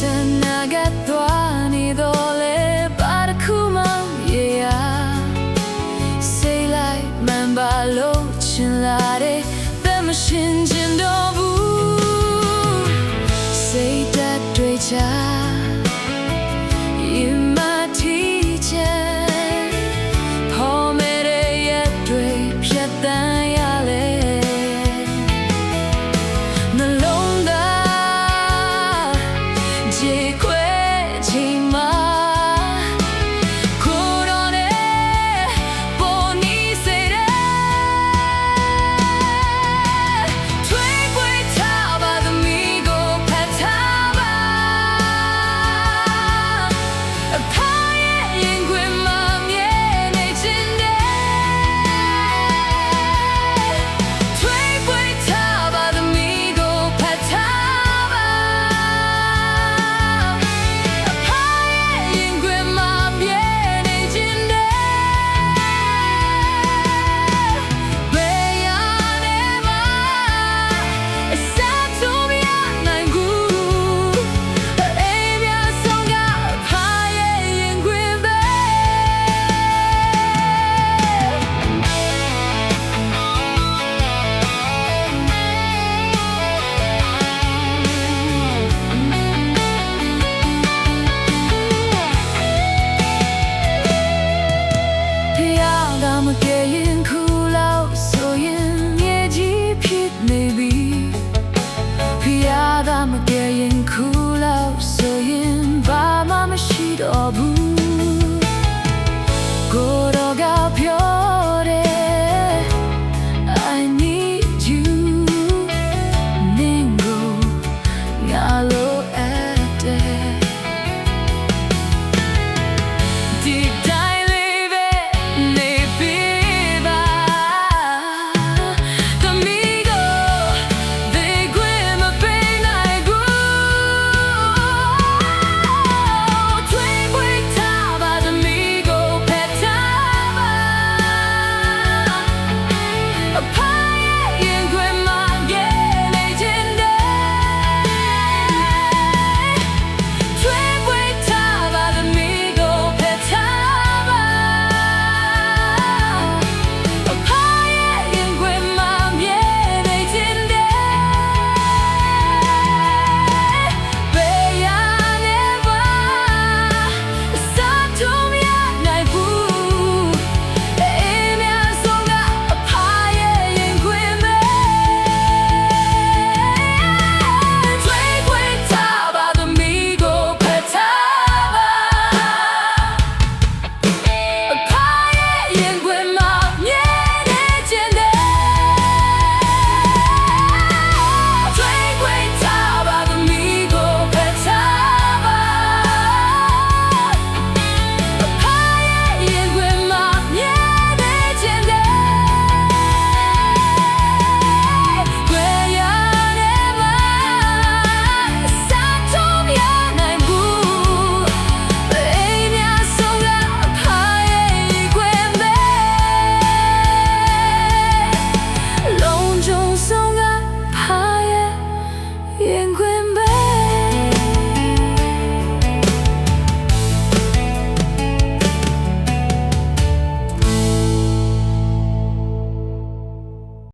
တနာ်က့ၤသွဲန့ၣ်သိးလၢ ဘၣ်တခူၣ်မၤယဲယၤ, စိတ်လိုက်မန်ပါလို့ ချင်လာတယ် အသက်မရှင်ချင်တော့ဘူး စိတ်ဓာတ်တွေကြား ရင်မထိချင် ဖော်မဲ့တဲ့ရက်တွေ ဖြတ်သန်းရလဲ နှလုံးသား ကြေကွ